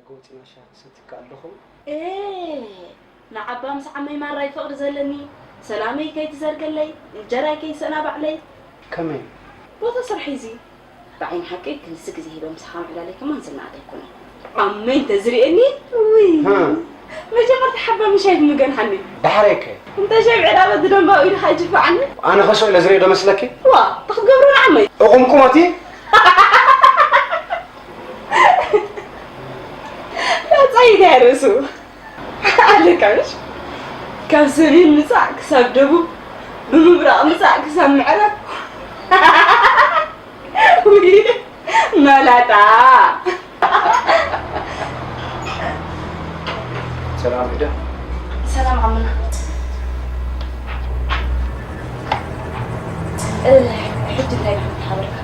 ጎፂና ሻሂ ክሰትካ ኣለኹ። ኤ፣ ንዓባ ምስ ዓመይ ማራይ ፍቕሪ ዘለኒ፣ ሰላመይ ከይትዘርገለይ፣ እንጀራይ ከይሰናባዕለይ። ከመይ? ቦታ ስራሕ እዚ ብዓይኒ ሓቂ ክንድዚ ግዜ ሂበ ምሳኻ ምዕላለይ ከማን ዝነኣድ ኣይኮነን። ዓመይ እንተዝርእየኒ፣ ውይ፣ ሃ። መጀመርታ ሓባ ምሻይ ብምገንሓኒ። ዳሕረይ ከ? እንተ ሸብ ዕላበት ዝደንባው ኢልካ ይጅፍዓኒ። ኣነ ኸሶ ኢለ ዝርእዮ ዶ መስለኪ? ዋ፣ ተኽገብሩ ንዓመይ። እቑምቁመቲ? ላጻይ እንታይ ርእሱ ኣለካ ምሽ? ካብ ሰሜን ምጻእ ክሳብ ደቡብ፣ ብምብራቕ ምጻእ ክሳብ ምዕራብ። ውይ፣ መላጣ። ሰላም ሂደ። ሰላም ዓምና። እ፣ ሕጂ እንታይ ኢና ክንተሓበረካ?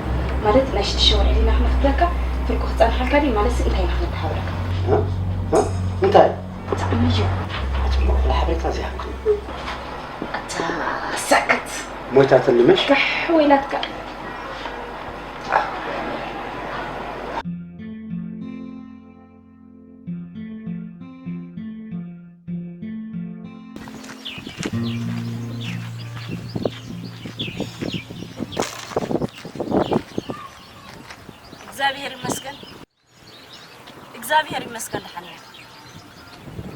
ማለት ናይ ሽዱሽተ ወርሒ ዲና ክነኽብረካ? ፍርቁ ክጸንሓልካ ድዩ? ማለት እንታይ ኢና ክንተሓበረካ? እ? እ? እንታይ? ተኣምዩ። ኣጽምቕ ብላ ሓበሬታ እዚኣ። ኣታ ሰክት። ሞይታ ትልምሽ? ጋሕ ወይላትካ። እግዚኣብሔር ይመስገን። እግዚኣብሔር ይመስገን ደሓን እየ።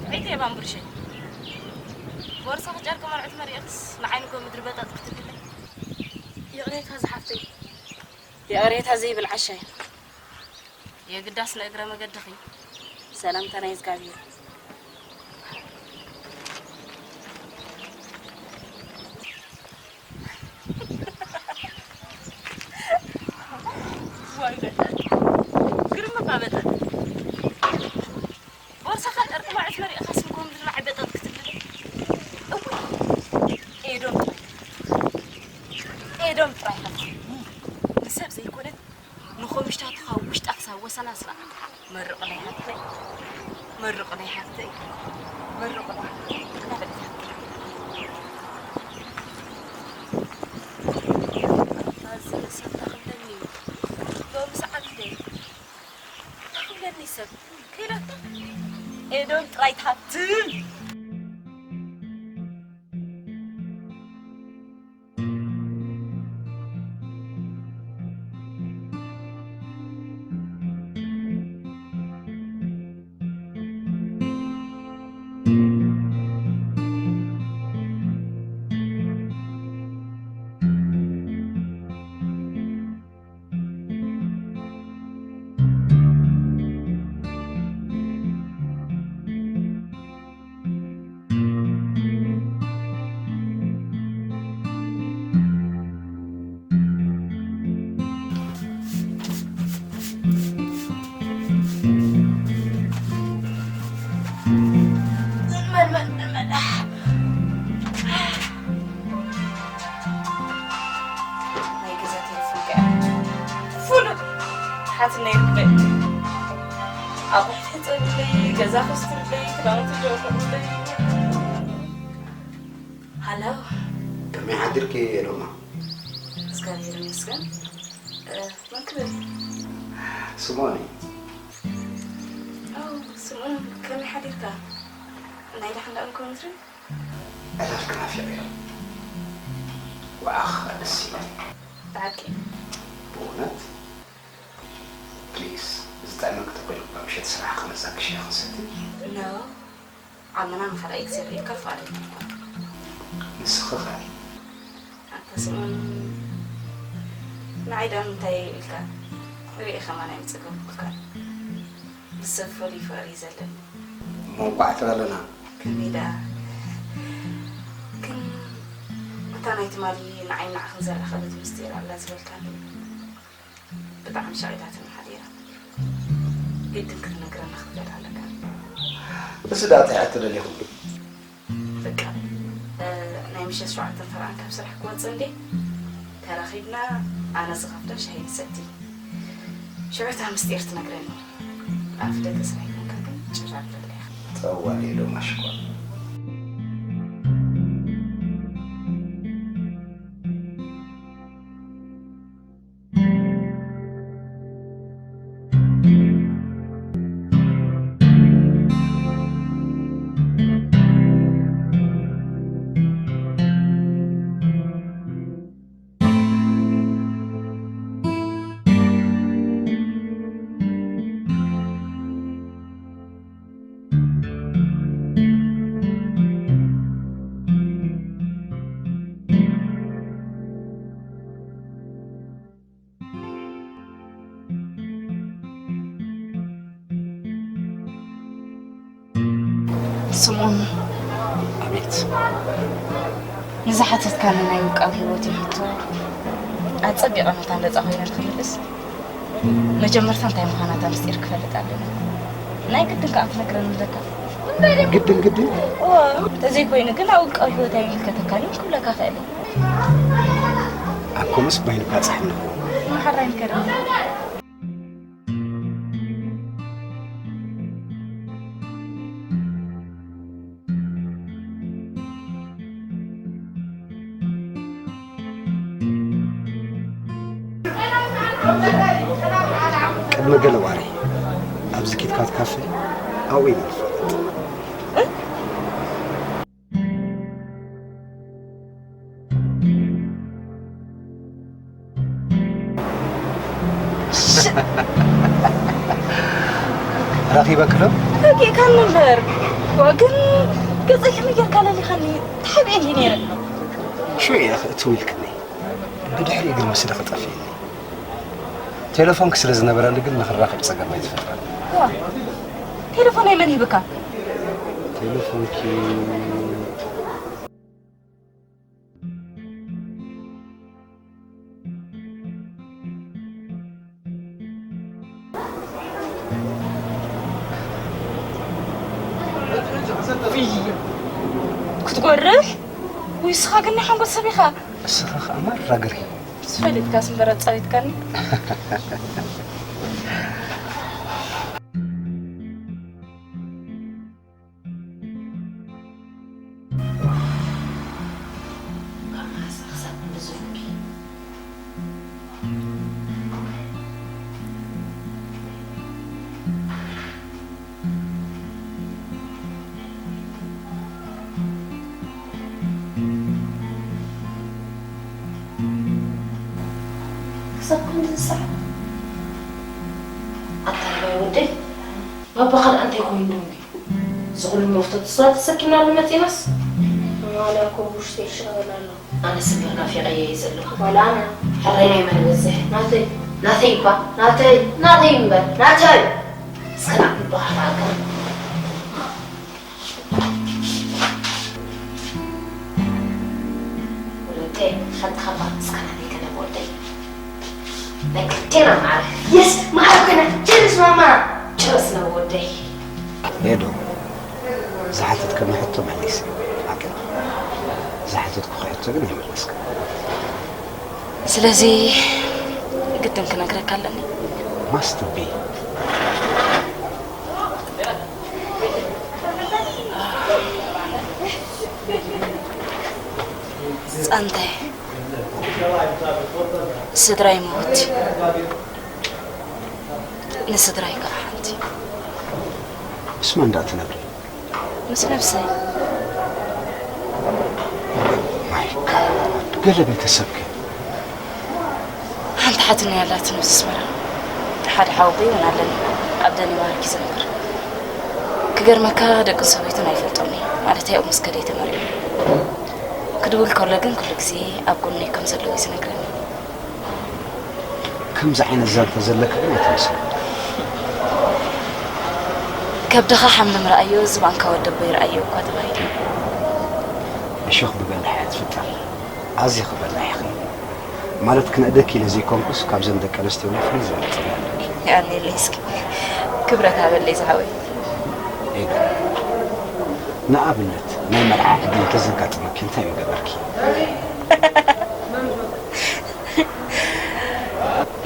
ጥዕይቲ እየ ባምቡርሸይ። ቦርሳኺ ጨርቂ መርዑት መሪእኽስ ንዓይ ንጎ ምድሪ በጠጥ ክትብለይ። ይቕሬታ ዝሓፍተይ። ይቕሬታ ዘይብል ዓሻ እዩ። የግዳስ ንእግረ መገድኺ ሰላምታ ናይ እግዚኣብሔር። ዋይ በጠጥ። ግርም እባ በጠጥ። ቦርሳኻ ጨርቂ ማዕት መሪእኻ ስንኮም ዝናዕ በጠጥ ክትብል። እውይ። ኤዶም ጥራይ። ኤዶም ጥራይ ሃብቲ። ንሰብ ዘይኮነት ንኸምሽታትኻ ውሽጣ ክሳብ ወሰና ስራዕ። መርቕ ናይ ሓፍተይ፣ መርቕ ናይ ሓፍተይ፣ መርቕ ናይ ሓፍተይ። ኣዚ ሰብ ታኽብለኒ እዩ። ሎምስ ዓቢደይ። ታኽብለኒ ሰብ። ከይዳታ። ኤዶም ጥራይ ትሃብትም። ናይ ገዛ ቴሌፎን ከኣ ፍሉጥ ሓትነይ ርክበ። ኣቑሑ ሕጸብለይ፣ ገዛ ከስትርለይ፣ ክዳውንቲ ጀርኩለይ። ሃሎ። ከመይ ሓዲርኪ ሎማ? እግዚኣብሔር ይመስገን። እ፣ መን ክብል? ስምኦን እዩ። ኣው፣ ስምኦን፣ ከመይ ሓዲርካ? ናይ ደሓን ደኣ እንኮ ምድሪ? ዕላል ክናፊቕ እየ። ወዓኽ ደስ ኢሉ። ብሓቂ? ብእውነት? ፕሊዝ፣ እዚ ጥዕና ክተኮይኑ እኳ ምሸት ስራሕ ክመጻ ክሻ ክንሰቲ? ኖ፣ ዓመና ንኻልኣይ ግዜ ርኢካ ፍቓደኛ ኣይኮንኩን። ንስኺ ኸ? ኣታ ስምኦን፣ ንዓይ ደኣ እንታይ ኢልካ? ርኤ ከማን ኣይምጸገብኩልካን። ብሰብ ፍሉይ ፍቕሪ እዩ ዘለኒ። እሞ እንቋዕ ተባለና። ከመይ ደኣ? ግን እታ ናይ ትማሊ ንዓይ ንዓኽን ዘራኸበት ምስጢር ኣላ ዝበልካኒ ብጣዕሚ ሸቒላትኒ ሓዲራ። ግድን ክትነግረና ክትክእል ኣለካ። እዚ ደኣ እንታይ ሕቶ ደሊኹም? በቃ፣ እ፣ ናይ ምሸት ሸውዓተ ተራን ካብ ስራሕ ክወጽእ እንዴ? ተራኺብና ኣነ ዝኸፍታ ሻሂ ንሰቲ። ሽዑ እታ ምስጢር ትነግረኒ። ኣፍ ደገ ስራሕ ይኮንካ ግን ጭራር ደለያ። ጠዋሊ ዶ ማሽኮር። ስምኦን፣ ኣቤት። ንዝሓተትካኒ ናይ ውቃብ ህይወት ሕቶ ኣጸቢቐ መታን ነጻ ኮይነ ንክምልስ፣ መጀመርታ እንታይ ምዃና እታ ምስጢር ክፈልጥ ኣለኒ። ናይ ግድን ከኣ ክትነግረኒ ኣለካ። ግድን ግድን? እወ፣ እንተዘይኮይኑ ግን ኣብ ውቃብ ህይወት ኣይምልከተካን እዩ ክብለካ እኽእል እየ። ኣኮምስ ባይንካ ጻሕኒ። መሓራይ ምከረ። ቅድሚ ገለ ዋሪ ኣብዚ ኪትካት ካፌ ኣብኡ ኢና ንፋለጥ። ረኺበኪ ዶ? ረኪእካኒ እምበር። ዋ፣ ግን ገጸይ ከመይ ጌርካ ለሊኻኒ? ተሓቢኤ እንድየ ነይረ። ሽዑ እየ ክእትው ኢልክኒ። ብድሕሪኡ ግን ወሲደ ክጠፍእኒ። ቴሌፎንኪ ስለ ዝነበረኒ ግን ንኽራኸብ ጸገም ኣይተፈጥረን። ዋ፣ ቴሌፎነይ መን ሂብካ? ቴሌፎንኪ ክትጎርፍ? ውይ፣ እስኻ ግን ናይ ሓንጎል ሰብ ኢኻ። እስኻ ኸኣ ማራ ግርሂ። ዝፈሊጥካስ እምበር ኣጻዊትካኒ። ክሳብ ክንድዚ ሰዓት? ኣታ ነባይ ወደይ፣ ባባ ካልእ እንታይ ኮይኑ ደንጉዩ? እዚ ኩሉ መፍቶ ስዋ ተሰኪምናሉ መጺናስ? ዋላ እኮ ብውሽጢ ይሻበል ኣሎ። ኣነስ እምበር ናፊቐዮ እየ ዘለኹ። ዋላ ኣነ። ሕራይ ናይ መን ይበዝሕ? ናተይ። ናተይ እባ፣ ናተይ፣ ናተይ እምበር፣ ናተይ! እስከ ናብ በሃር ሃገር። ወለተይ፣ ሓንቲ ካባ እስከ ናተይ ገለ ወደይ። ናይ ክልቴና ማዕረ። የስ፣ ማዕረ ኮይና። ቸርስ ማማ። ቸርስ ነው ወደይ። ኤዶ፣ ዝሓተትከኒ ሕቶ መሊሰ። ሓቂ። ዝሓተትኩኺ ሕቶ ግን ኣይመለስክን። ስለዚ ግድን ክነግረካ ኣለኒ። ማስት ቢ። ጸንተ። ስድራይ ምውት። ንስድራይ ከዓ ሓንቲ። ምስ መን ደኣ ትነብሪ? ምስ ነብሰይ። ማይ ጋድ፣ ገለ ቤተሰብኪ? ሓንቲ ሓትነይ ኣላትኒ ምስ ኣስመራ። ሓደ ሓወቦይ እውን ኣለኒ፣ ኣብ ደኒማርክ ይዘምር። ክገርመካ ደቅን ሰበይቱን ኣይፈልጦን እዩ፣ ማለተይ ኣብኡ ምስ ከደ እዩ ተመርዕዩ። ክድውል ከሎ ግን ኩሉ ግዜ ኣብ ጎነይ ከም ዘለዉ እዩ ዝነግረኒ። ከምዚ ዓይነት ዛንታ ዘለኪ ግን ኣይትመስልን። ከብድኻ ሓምም ረኣዮ፣ ዝባንካ ወደቦ ይረኣዮ እኳ ተባሂሉ። እሾኽ ብበላሕ እያ ትፍጠር። ኣዚኺ በላሕ ኢኺ። ማለት ክነእደኪ ኢለ ዘይኮንኩስ፣ ካብዘን ደቂ ኣንስትዮ እውን ፍልይ ዝበለ ጥበብ ኣለኪ። የቐንየለይ እስኪ። ክብረት ሃበለይ ዝሓወይ። ኤደን፣ ንኣብነት ናይ መርዓ ዕድል እንተዘጋጥመኪ እንታይ ምገበርኪ?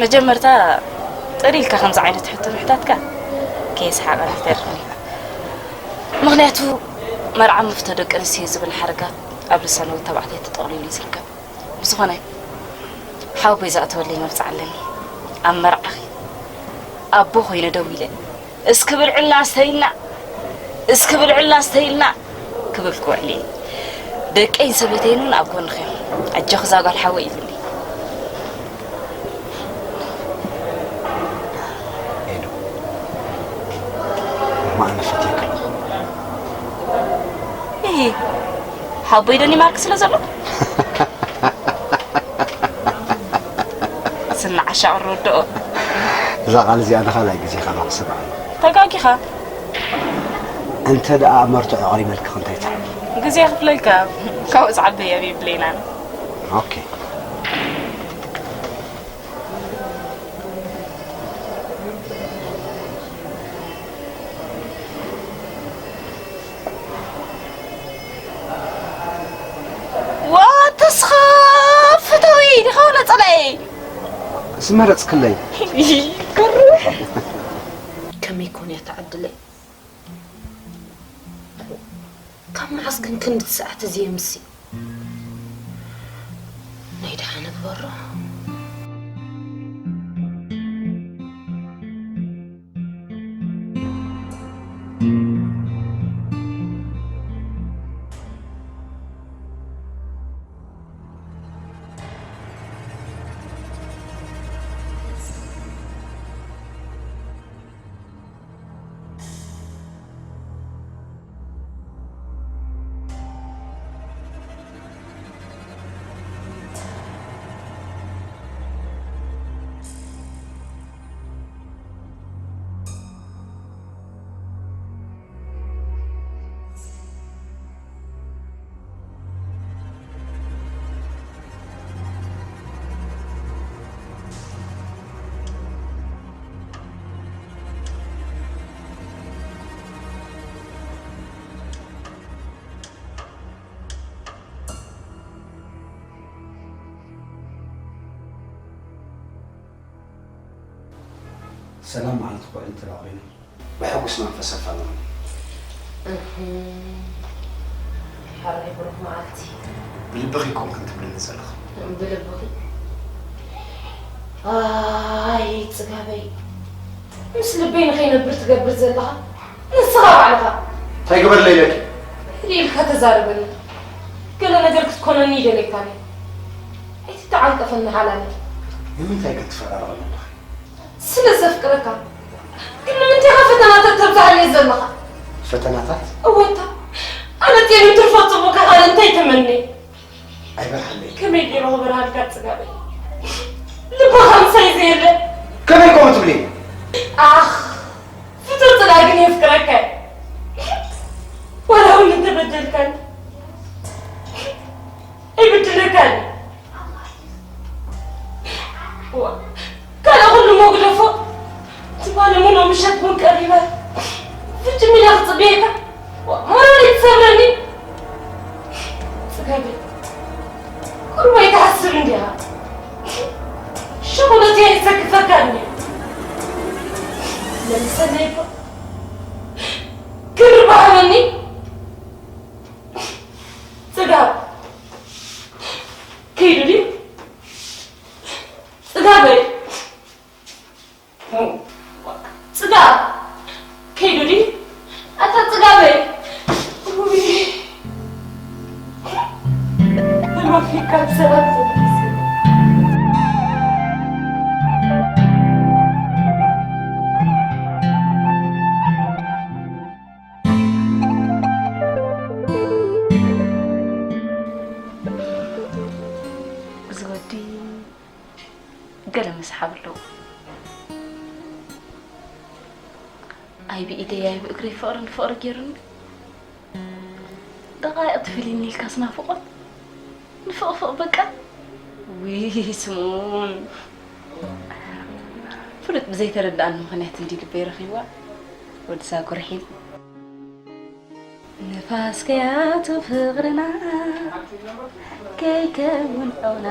መጀመርታ ጥር ኢልካ ከምዚ ዓይነት ሕቶ ምሕታትካ ከየስሓቐኒ ኣይተርፍን እዩ። ምኽንያቱ መርዓ መፍቶ ደቂ ኣንስትዮ ዝብል ሓረጋት ኣብ ልሳን ወዲ ተባዕታይ ተጠቕሊሉ እዩ ዝርከብ። ብዝኾነ ሓወቦይ ዝኣተወለይ መብጽዓ ኣለኒ። ኣብ መርዓኺ ኣቦ ኮይነ ደው ኢለ እስኪ ብልዕልና ኣስተይልና፣ እስኪ ብልዕልና ኣስተይልና ክብል ክውዕል እየ። ደቀይን ሰበይተይን እውን ኣብ ጎንኺ እዮም። ኣጆኺ እዛ ጓል ሓወይ ይብሉኒ። ኤዱ፣ እሞ ኣነ ፈትየኪ ኣለኹ። እሂ፣ ሓቦይ ደኒማርክ ስለ ዘሎ? ስናዕ ኣሻቕር ወድኦ። እዛ ቃል እዚኣ ንኻልኣይ ግዜ ካብ ክሰምዓ ኣለኹ። ተጋጊኻ። እንተ ደኣ መርትዖ ኣቕሪበልካ እንታይ ትብል? ግዜ ክፍለልካ፣ ካብኡ ዝዓበየ የብለይናን። ኦኬ። ዋትስኻ ፍተዊ ዲኻ ወላ ጸላኢ? ዝመረጽክለይ። ይግርም። ከመይ ኮን እያ ትዓድለይ? ካብ መዓስ ግን ክንዲ ሰዓት እዚ የምሲ? ናይ ደሓን እግበሮ። ሰላም መዓልቲ ኮዕን ተራኺብና ብሕጉስ መንፈስ ኣፋንወኒ። እህ፣ ሓራይ ብሩኽ መዓልቲ። ብልብኺ ኮንክን ትብልኒ ዘለኺ። ብልብኺ? ኣይ፣ ጽጋበይ። ምስ ልበይ ንኸይነብር ትገብር ዘለኻ ንስኻ ባዕልኻ። እንታይ ግበርለይ ኢለኪ? ኢልካ ተዛረበኒ። ገለ ነገር ክትኮነኒ ይደልየካ ነይ። ኣይትተዓንቀፈኒ ሓላለይ። ንምንታይ ግን ትፈራረቐኒ ኣለኺ? ስለ ዘፍቅረካ። ግን ንምንታይ ኢኻ ፈተናታት ተብዝሓለይ ዘለኻ? ፈተናታት? እወታ። ኣነ ጤኑ ትርፎ ጽቡቕ ካልእ እንታይ ተመንየ? ኣይበርሃለይ። ከመይ ገይሩ ክበርሃልካ ጽጋበይ? ልብኻ ምሳይ ዘየለ። ከመይ ከምኡ ትብሊ? ኣኽ፣ ፍጡር ጽላኢ ግን የፍቅረካ። ዋላ እውን እንተበደልካኒ፣ ኣይብድለካን። ዋ፣ ካልእ ኩሉ እሞ ግደፎ። ትማሊ ሙሉ ምሸት ቡን ቀሪበ ፍጭም ኢለ ክጽበየካ። ዋ፣ ሞራለይ ትሰብረኒ። ጽጋበይ፣ ቁሩብ ኣይትሓስብ እንዲኻ? ሸኾለት እየ ዘክፈካ እንዲ። መልሰለይ እኮ ክብሪ ባሃበኒ። ጽጋብ ከይዱ ድዩ? ጽጋበይ። ጽጋብ ከይዱ ድዩ? ኣታ ጽጋበይ። ውይ። ብማፊካ ብሰላም ተመለሰ። እዚ ወዲ ገለ መስሓብ ኣለዎ። ኣይ ብኢደይ ኣይ ብእግረይ ፍቕሪ ንፍቕሪ ገይሩኒ። ደቓይቕ ትፈልይኒ ኢልካስ ናፍቖት ንፍቕፍቕ በቃ። ውይ ስምኡን። ፍሉጥ ብዘይተረድኣኒ ምኽንያት እንዲ ልበይ ረኺብዋ። ወድሳ ጉርሒን። ንፋስ ከያቱ ፍቕርና ከይከውን ዑና።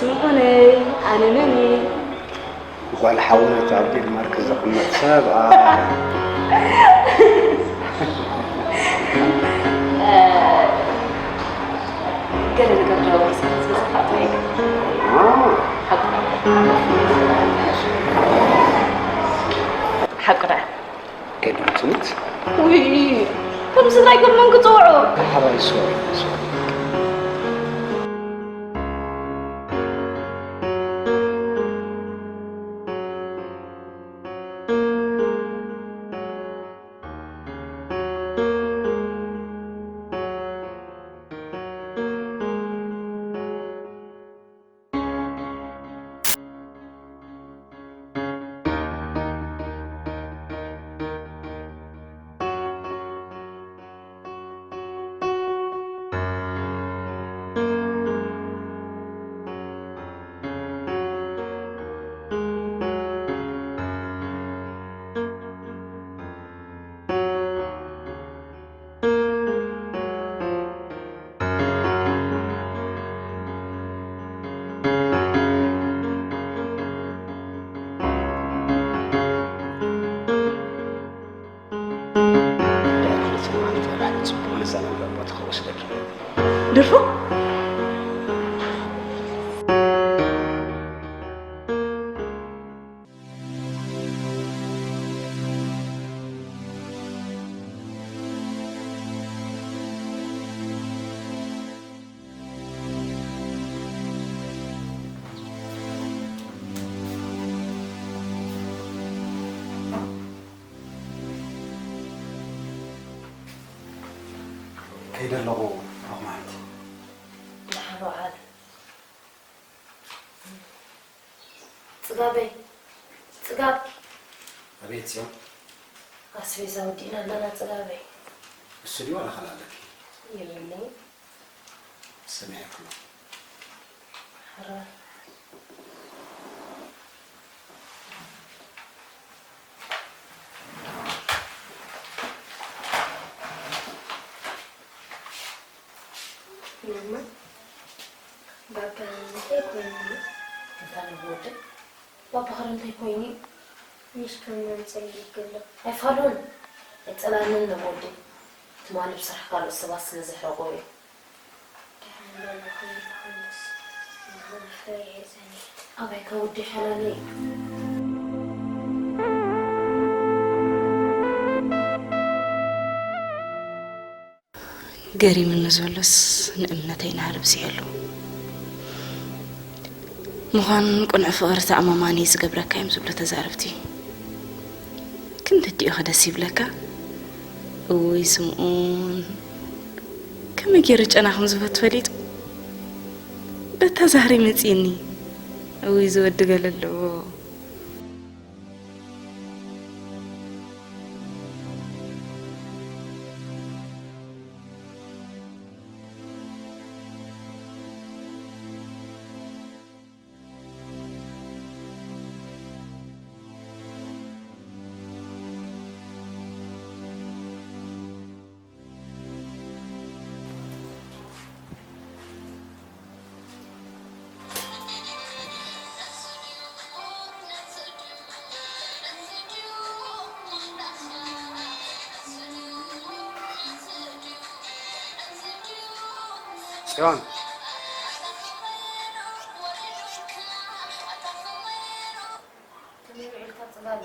ዝኾነይ ኣነ መን እየ? ጓል ሓውነት ኣብ ዴንማርክ ዘቕመጥ ሰብኣይ። ገለ ነገር ዶ ወይስ ገዛ ሓወይ? ሓቁ። ሓቁ ደኣ። ከይዶም ትሙት? ውይ፣ ከም ስድራይ ከም መን ክጽውዑ? ሓራይ ሶሪ፣ ሶሪ። ድሕሪ ክልተ መዓልቲ ኣብ ሓደ ጽቡቕ መዘናግዒ ቦታ ክወስደኪ። ድርፎ? ከይደ ኣለኹ ሮኽማዓንቲ። ደሓን ውዓል። ጽጋበይ፣ ጽጋብ። ኣቤት ጽዮን። ኣስቤዛ ወዲእና ኣለና ጽጋበይ። እሱ ድዩ ዋላ ካልእ ኣለኪ? የብለይን። ሰሚዐኩ። ሕራይ። ማማ፣ ባባ እንታይ ኮይኑ? እንታይ ነበር ወደይ? ባባ ኸረ እንታይ ኮይኑ? ምሽ ከም መምፀኢ ይገሎ። ኣይፋሉን። ኣይፀላምን ነበር ወደይ። ትማሊ ብስራሕ ካልኦት ሰባት ስለ ዘሕረቑ እዩ። ደሓን በሉ፣ ከምኡ ተኾይኑስ፣ ዝኾነ ፍረ ይሕዘኒ። ኣባይ ከውዲ ሓላለይ። ገሪምኒ ዘሎስ ንእምነተይ ናህሪ ብዚሐሉ። ምዃን ቅኑዕ ፍቕሪ ተኣማማኒ ዝገብረካ እዮም ዝብሉ ተዛረብቲ። ክንዲ ኣዲኡኸ ደስ ይብለካ? እውይ ስምኡን፣ ከመይ ገይሩ ጨና ከም ዝፈቱ ፈሊጡ። በታ ዛህሪ መጺእኒ። እውይ ዝወዲ ገለ ኣለዎ። ጽዮን። ከመይ ውዒልካ ጽጋብ?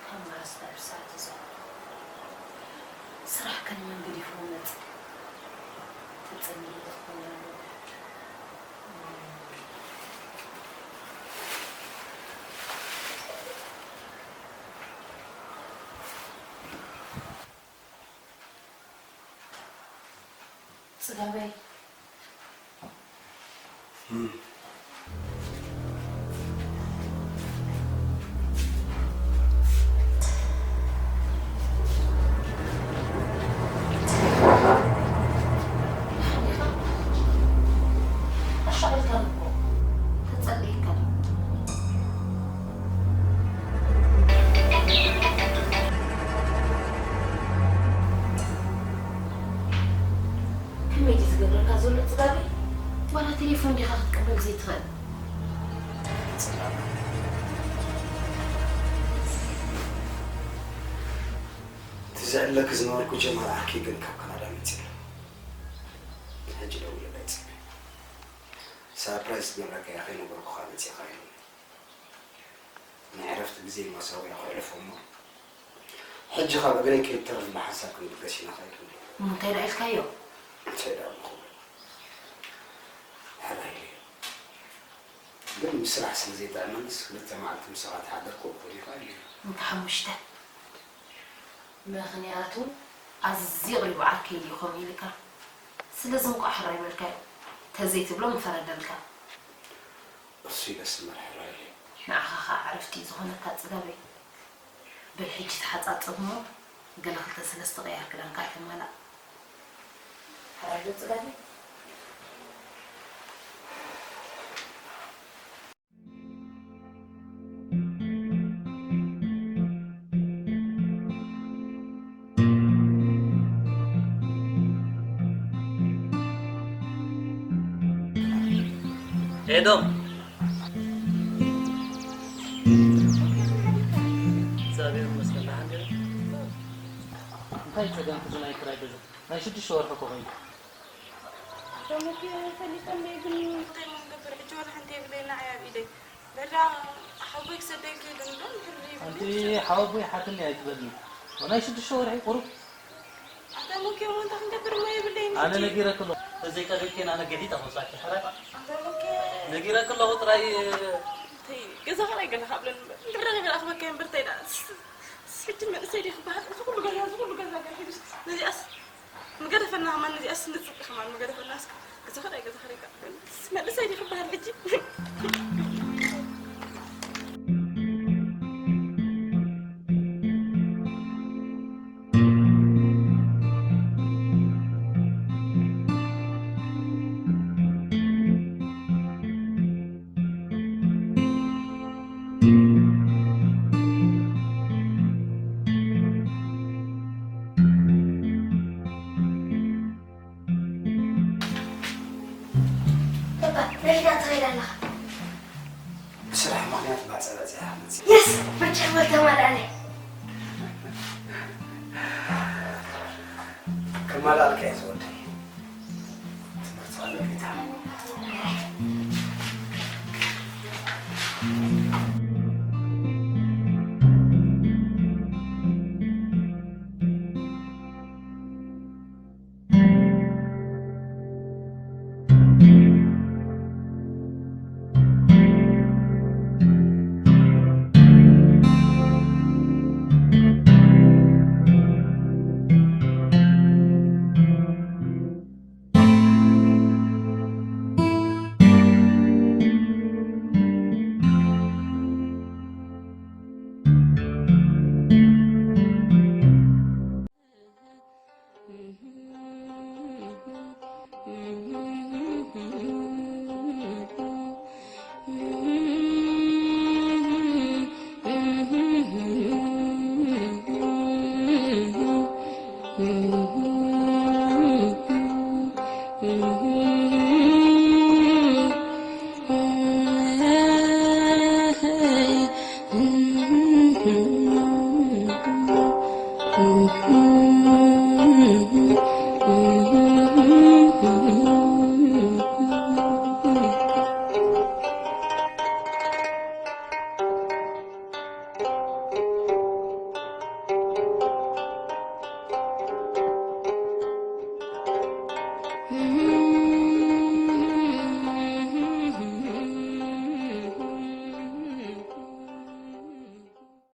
ካብ መዓስ ናብ ሰዓት እዛ ስራሕ ከን መን ገዲፍዎ መጽእ? ተጸሚሙ ክኾን ኣለዎ። ጽጋበይ። ኣሻቒልካኒ እኮ። ተጸሊእካ። ዝዕለኪ ዝነበርኩ ጀማል ዓርኪ ግን ካብ ካናዳ መጺኡ። ሕጂ ደዊለለይ ጽበ። ሳርፕራይዝ ክገብረካ እየ ከይነገርኩኻ መጺእካ ኢሉኒ። ናይ ዕረፍቲ ግዜ ማሳዊ እያ ከዕልፎ እሞ፣ ሕጂ ካብ እግረይ ከይተርፍ ብሓንሳብ ክንብገስ ኢና ከይዱ። እንታይ ደኣ ኢልካዮ? እንታይ ደኣ ምኹ? ሕራይ ኢለ። ግን ምስራሕ ስለ ዘይጥዕመንስ ክልተ መዓልቲ ምሳኻ ተሓደርኩ ክብል ይኽእል እዩ። እንተ ሓሙሽተ። ምኽንያቱ ኣዝዩ ኣቕሪቡ ዓርከይ ድዩ ከምኡ ኢልካ? ስለዚ እንቋዕ ሕራይ በልካዮ። ተዘይትብሎ ምፈረደልካ። እሱ ይበስመር ሕራይ ኢለ። ንዓኻ ኸኣ ዕረፍቲ እዩ ዝኾነካ ጽጋበይ። በል ሕጂ ተሓጻጸብ እሞ ገለ ክልተ ሰለስተ ቅያር ክዳንካ ኣይተማላእ። ሕራይ ዶ ጽጋበይ? ኤዶም። እግዚኣብሔር ይመስገን፣ ደሓን ድዩ? እንታይ ጸገም ክዚ ናይ ክራይ ገዛ? ናይ ሽዱሽተ ወርሒ እኮ ኮይኑ። ኣቶ ሙኬ ፈሊጠኒ ግን እንታይ እሞ ንገብር? ሕጂ ዋላ ሓንቲ የብለይን፣ ንዓይ ኣብ ኢደይ። በዳ ሓወቦይ ክሰደይ ከይዱ እምበር፣ እንድሕር ዘይብለይ ኣንቲ ሓወቦይ ሓትኒ ኣይትበልኒ። ናይ ሽዱሽተ ወርሒ ቁሩብ። ኣታ ሙኬ፣ እሞ እንታይ ክንገብር እሞ የብለይን ኣነ ሕጂ። ነጊረኪ ኣለኹ። ተዘይቀሪብኪ ኣነ ገዲደ ክወስዳኪ፣ ሕራይ? ኣታ ሙኬ። ነጊረኪ ኣለኹ ጥራይ። ተይ፣ ገዛ ኸራይ ገለ ካብለኒ እምበር። እንድሕር ረኺበ ክኣኽበካ እየ እምበር፣ ተይ ደኣ። ስ-፣ ስ-፣ ሕጂ መንእሰይ ድየ ክበሃል? እዚ ኩሉ ገዛ፣ እዚ ኩሉ ገዛ ገርሒሉስ። ነዚኣስ ምገደፈና ከማን፣ ነዚኣስ ንጽብቂ ከማን ምገደፈና እስከ። ገዛ ኸራይ፣ ገዛ ኸራይ ከ-፣ መንእሰይ ድየ ክበሃል ሕጂ? ባባ፣ ነዲኣ ትኸይድ ኣለኻ። ብስራሕ ምኽንያት ባጽዕ በጺሓ መጺኣ። የስ፣ ብርጭቕ በል ተማልኣለይ። ከማልኣልካ እየ